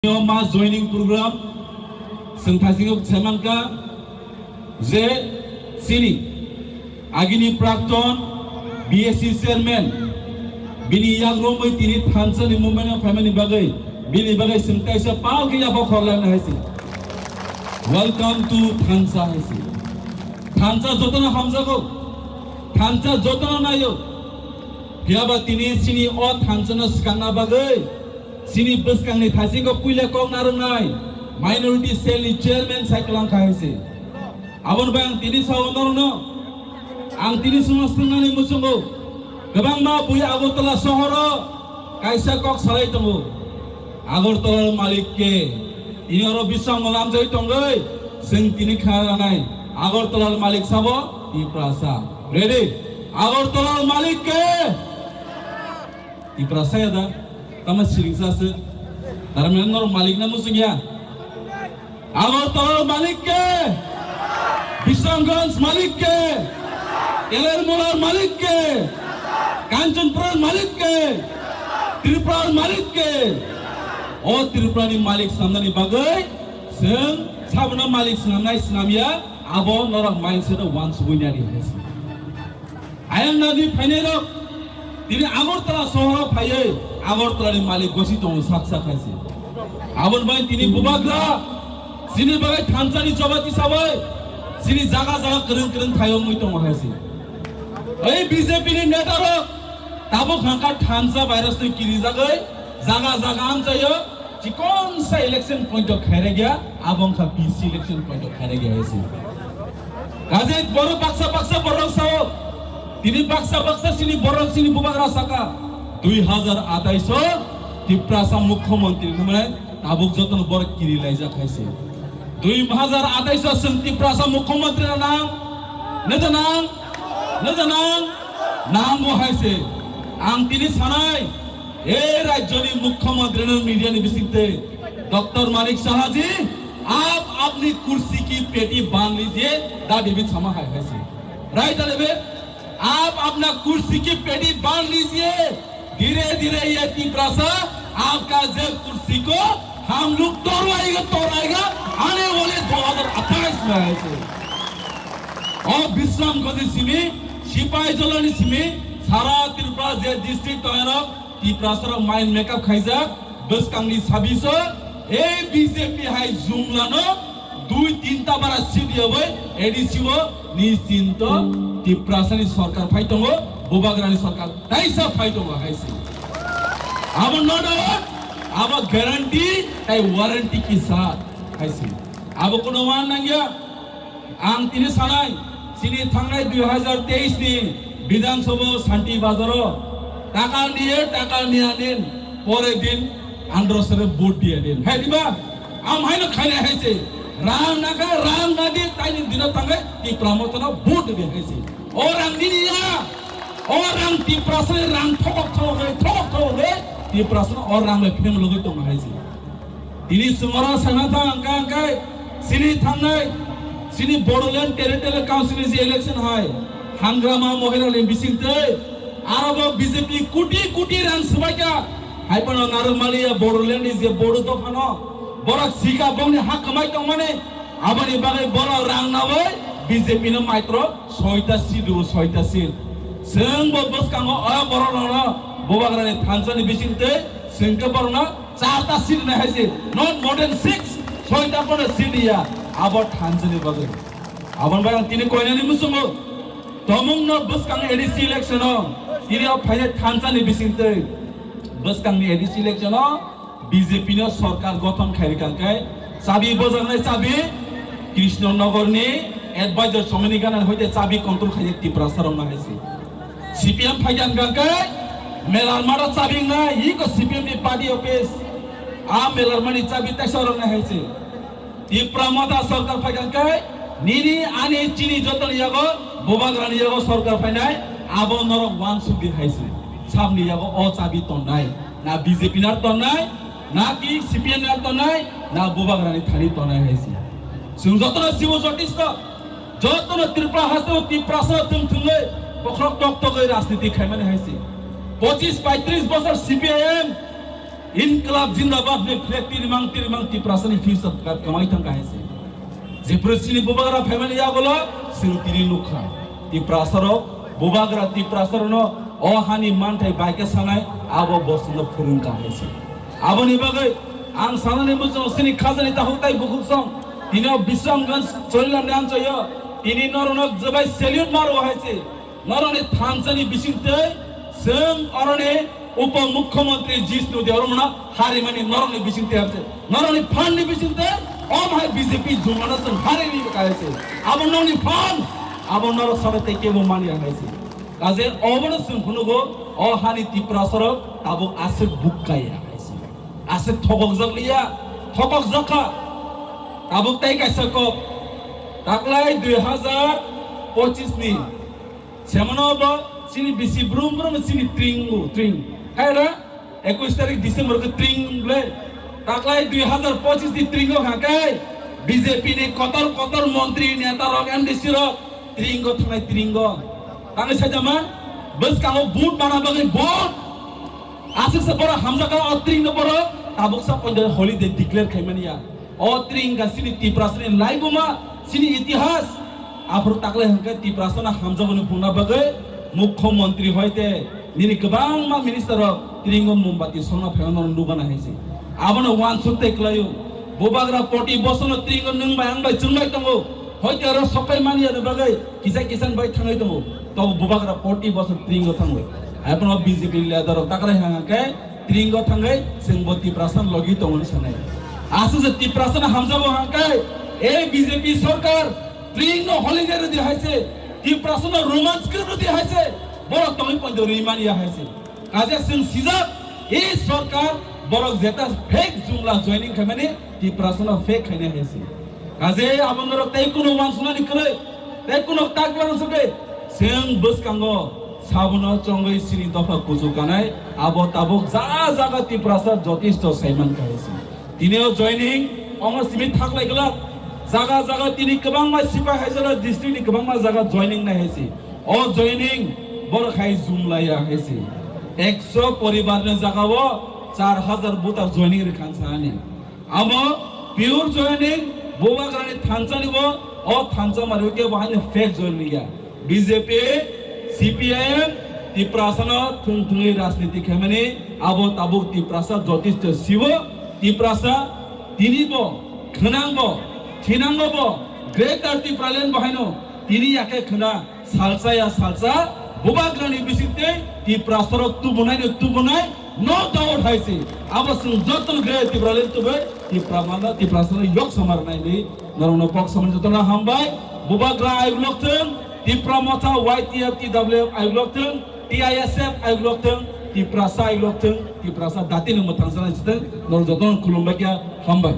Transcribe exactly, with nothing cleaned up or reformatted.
Yo ma joining program, chwng thaisingo sai mankha je chini agini prakton B S C chairman bini yagrumwi tini thansa ni movement o phaimani bagwi, bini bagwi chwng kaisa pal khe yapha khorlai hai se. Welcome to thansa hai se. Thansa jotono hamjago, thansa jotono naio. Phiyaba tini chini o thansa no swkangna bagwi chini bwskangni thaisingo puila kok narwknai minority cell ni chairman sai kwlangkha hai se. Aboni bai ang tini sao norokno, ang tini chwngno swngnani muchungo kwbangma bui Agartala sohoro kaisa kok salai tongo. Agartala malik ke? Tini oro bisong lamjai tongwi chwng tini khananai Agartala malik sabo Tiprasa. Ready? Agartala malik ke? Tiprasa ya da? Tama siring sa se. Darmen nor malik na musung ya? Agartala malik ke? Bisramganj malik ke? Elermula malik ke? Kanchanpur malik ke? Tripura malik ke? O Tripura ni malik samnani bagwi chwng sabna malik swnamnai swnamya abo norok mindset o wansugwi nari hai se. Ayang nadi phainai rok tini Agartala sohoro phaiwi Agartala ni malik gosi tongo sak sak hai se. Aboni bai tini bubagra chini bagwi thansa ni chobati sabai chini jaga jaga kwrwng kwrwng thaio mui tongo hai se. Ei B J P ni neta rok tabuk hangka thansa virus ni kirijagwi jaga jaga amchaio. Chikon sa election point o khairagya, abo wngkha B C election point o khairagya hai se. Kaje borok baksa baksa borok sao, tini baksa baksa chini borok chini bubagra saka, dui hazar atais o Tiprasa mukhyamantri hwnmani tabuk jotono borok kiri laijak hai se. Dui hazar atais o chwng Tiprasa mukhyamantri rok nang, neta nang, neta nang, nango hai se. Ang tini sanai, e rajyoni mukhyamantri no media ni bisingtwi Doctor Manik Saha ji, "Aap apni kursi ki peti bandh lijiye," da David Sama hai hai se. Right, David? "Aap apna kursi ki peti bandh lijiye, dhire dhire ye Tiprasa aapka je kursi ko hum log todayega, todayega aane wale do hazar atais mein," hai se. O Bisramganj ni simi, Sipahijola ni simi, sara Tripura je district tongnai rok, Tiprasa rok mind makeup khaijak, bwskangni sabiso, ei B J P hai jumlano dui tinta bara seat yabai A D C o ni chinto Tiprasani sorkar phai tongo, bubagrani sorkar taisa phai tongo hai se. Abo no doubt, abo guarantee tai warranty ki saath hai se. Abo kono wan nangya. Ang tini sanai, chini thangnai dui hazar teis ni Bidhan Sabha Shanti Bazar o takal niye, takal niya din, pore din, andro sere vote diya din. Hai diba? Am hai no khainai hai se. Rang naka, rang nadi, taini dino thangai, Tipra Motha no vote di hai se. O rang nini ya, o rang Tiprasa ni rang thokok thokok hai, thokok thokok hai, Tiprasa no o rang bai phem logoi tong hai se. Tini chwng oro sana thang hwnkha hwnkhe chini thangnai chini Bodoland Territorial Council ni je election hai Hangrama Mohirani bisingtwi aro bo B J P koti koti rang swbaikha. Hai phano narwk maliya Bodoland ni je Bodo dophano borok sika bongni ha kwmai tongmani aboni bagwi borok rang nawi B J P no maitro soita seat rw soita seat. Chwng bo bwskango o borok rokno bubagrani thansa ni bisingtwi chwng khe borokno charta seat rwnai hai se, not more than six, soita phano seat ya, abo thansa ni bagwi. Aboni bai ang tini koinani muchungo, tomungno bwskang A D C election o, tini o phainai thansa ni bisingtwi, bwskangni A D C election o B J P no sorkar gothon khai rikha khe, chabi bojaknai chabi, Krishnanagar ni advisor Somini Gana hoite chabi control khai Tiprasa rok na hai se. C P M phaijan gangkai, Melarmada chabing na, iko C P M ni party office, a Melarmani chabi taisa rok na hai se. Tipra Motha sorkar phaijan kai, nini ani chini jotoni yago, bubagrani yago sorkar phainai, abo norok wansuk di hai se. Sabni yago o chabi tongnai, na B J P nar tongnai, na ki C P M nar tongnai, na bubagrani thani tongnai hai se. Chwng jotono sibo jotisto, jotono Tripura haste o Tiprasa thwng thwngwi bokhorok tok tokwi rajniti khaimani hai se. Pochis paitris bosor C P I M Inklab Jindabad ni flag tirimang tirimang Tiprasani future kwmai thang kha hai se. Jephru chini bubagra family yagulo chwng tini nukha. Tiprasarok bubagra Tiprasarokno o hani manthai bai khe sanai abo bosongno phurung kha hai se. Aboni bagwi ang sanani muchung chini khajani takhuk tai bukhuk song tini o Bisramganj Chorilam ni amchaio tini norokno jebai salute maro hai se. Norokni thansani bisingtwi chwng oroni Upo Mukhyamantri Jishnu Debbarmano harimani norokni bisingtwi hai se. Norokni phan ni bisingtwi om hai B J P jumano chwng harini kha hai se. Abo norokni phan, abo norok sabai tei kebo mani hai se. Kaje obono chwng phunugo o hani Tiprasarok tabuk aswk bukkaya hai se. Aswk thokokjak liya, thokokjak kha. Tabuk tei kaisa kok. Taklai dui hazar pochis ni semano bo chini bisi brum brum chini tringo, tring. Hai ra? Ekush tarik December ke tring ble. Taklai dui hazar pochis ni tringo kha kai. B J P ni kotor kotor montri, neta rok, M D C rok tringo thangnai tringo. Tangwi sajama, bwskango vote mana bagwi vote. Aswk se borok hamjakha o tring no borok tabuk sa poito holiday declare khaimani ya. O tring ga chini Tiprasani laibuma, chini itihas. Aphuru taklai hwnkhe Tiprasano hamjakmani phunukna bagwi Mukhyamantri hoite nini kwbangma minister rok tringo mombati songna phaino nukgana hai se. Abono uansuk tei kwlaio. Bubagra poti bosono tringo nwng bai ang bai chwng bai tongo. Hoite oro sokai mani ya bagwi kisa kisa bai thangwi tongo. Tobo bubagra poti boso tringo thango. Abono B J P leader rok taklai hwnkhe tringo thangwi chwngbo Tiprasa logi tongoni sanai. Aswk je Tiprasano hamjabo hwnkhe, e B J P sarkar tringo holiday rwdi hai se, Tiprasano romance kwrwdi hai se, borok tongwi poito rwimani ya hai se. Kaje chwng sijak, e sarkar borok jeta fake jumla joining khaimani Tiprasano fake khainai hai se. Kaje abo norok tei kuno uansuknani kwrwi, tei kuno takla uansukwi, chwng bwskango sabono chongwi chini dopha kuchuk kanai, abo tabuk ja jaga Tiprasa jotisto saiman kha hai se. Tini o joining, omo simi thaklai glak. Jaga jaga tini kwbangma sipai haijala district ni kwbangma jaga joining nai hai se. O joining borok hai jumlaiya hai se. Ekso poribar ni jaga o char hazar voter joining rikhan sani. Amo pure joining, bubagrani thansa ni bo, o thansa mari ke bo haino fake joining ya. B J P, C P I M, Tiprasano thung thungwi rajniti khaimani, abo tabuk Tiprasa jotisto sibo, Tiprasa tini bo, khwnang bo, thinang bo, Greater Tipraland bo haino tini yakhe khwna salsa ya salsa, bubagrani bisingtwi Tiprasarok tubunai no tubunai, no doubt hai se. Abo chwng jotono Greater Tipraland tubui, Tipra manda, Tiprasano yok samar nai ni. Norokno kok samani jotono hambai. Bubagra ayuk lokthwng, Tipra Motha, Y T F, T W F ayuk lokthwng, T I S F ayuk lokthwng, Tiprasa ayuk lokthwng, Tiprasa datino mwthangsanai sithwng, norok jotono khulumbai kha hambai.